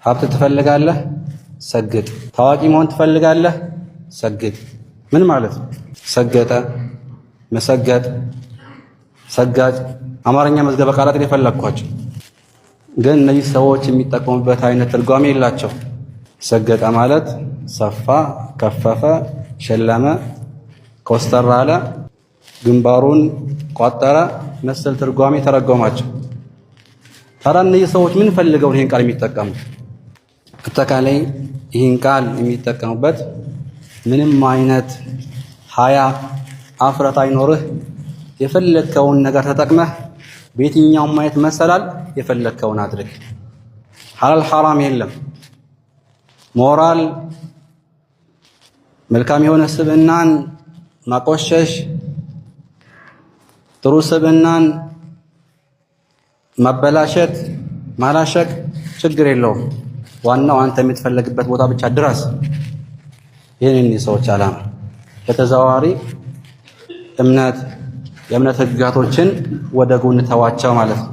ሀብት ትፈልጋለህ? ሰግጥ። ታዋቂ መሆን ትፈልጋለህ? ሰግጥ። ምን ማለት ነው? ሰገጠ፣ መሰገጥ፣ ሰጋጭ። አማርኛ መዝገበ ቃላትን የፈለግኳቸው ግን እነዚህ ሰዎች የሚጠቀሙበት አይነት ትርጓሜ የላቸው። ሰገጠ ማለት ሰፋ፣ ከፈፈ፣ ሸለመ፣ ኮስተር አለ፣ ግንባሩን ቋጠረ መሰል ትርጓሜ ተረጎማቸው። ታዲያ እነዚህ ሰዎች ምን ፈልገው ይህን ቃል የሚጠቀሙት? አጠቃላይ ይህን ቃል የሚጠቀሙበት ምንም አይነት ሀያ አፍረት አይኖርህ፣ የፈለግከውን ነገር ተጠቅመህ በየትኛውም አይነት መሰላል የፈለግከውን አድርግ። ሐላል ሐራም የለም። ሞራል መልካም የሆነ ስብዕናን ማቆሸሽ፣ ጥሩ ስብዕናን ማበላሸት፣ ማላሸቅ ችግር የለውም። ዋናው አንተ የምትፈለግበት ቦታ ብቻ ድረስ። ይህን ሰዎች ዓላማ በተዘዋዋሪ እምነት የእምነት ህግጋቶችን ወደ ጎን ተዋቸው ማለት ነው።